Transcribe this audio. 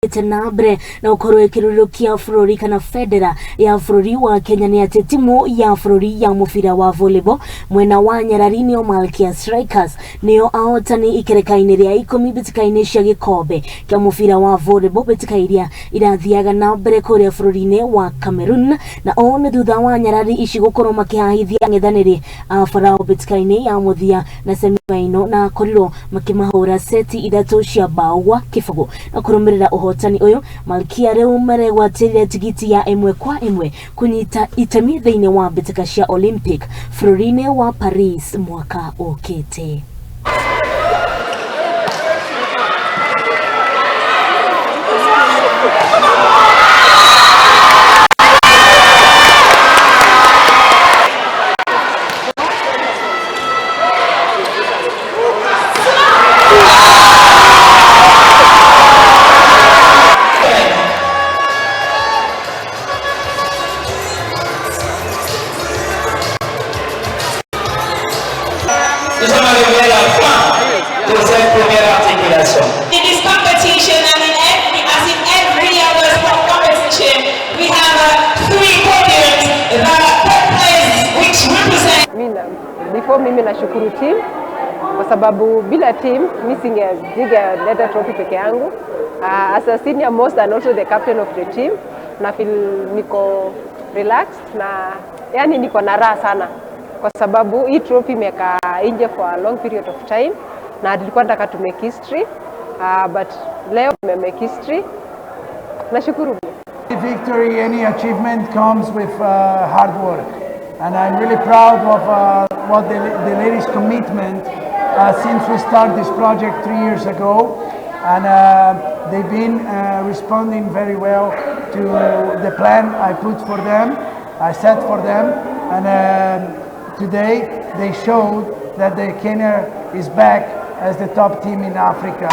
Na mbere na gukorwo ikirũrũkia bũrũri kana bendera ya bũrũri wa Kenya nĩ atĩ timu ya bũrũri ya mũbira wa volleyball mwena wa Nyarari nĩo Malkia Strikers nĩo ahotani ikereka-inĩ rĩa 10 mbĩtĩka-inĩ cia gĩkombe kĩa mũbira wa volleyball, mbĩtĩka iria irathiaga na mbere kũrĩa bũrũri-inĩ wa Cameroon, na ũũ nĩ thutha wa Nyarari ici gũkorwo makĩhahithia ang'ethanĩri a Farao mbĩtĩka-inĩ ya mũthia na semi-final, na korirwo makĩmahũra seti 3 cia bao gwa kĩbũgũ. Na kũrũmĩrĩra ũhotani ũyũ, Malkia rĩu maregwatĩrĩra tigiti ya 1-1 kũnyita itemi thĩinĩ wa mbĩtĩka cia Olympic bũrũri-inĩ wa Paris mwaka ũkĩte. Nous sommes arrivés à la fin de cette première articulation. In this competition and in every, as in every other sport competition, we have 3 podiums, the third place which represent. Before mimi nashukuru team kwa sababu bila team mimi singeleta trophy peke yangu. As a senior most and also the captain of the team, na feel niko relaxed na yani niko na raha sana kwa sababu hii trophy imekaa nje for a long period of time na tulikuwa tunataka to make history, but leo tume make history. Nashukuru. Victory, any achievement comes with hard work, and I'm really proud of what the ladies' commitment since we started this project 3 years ago, and they've been responding very well to the plan I put for them, I set for them, and today they showed that the Kenya is back as the top team in Africa.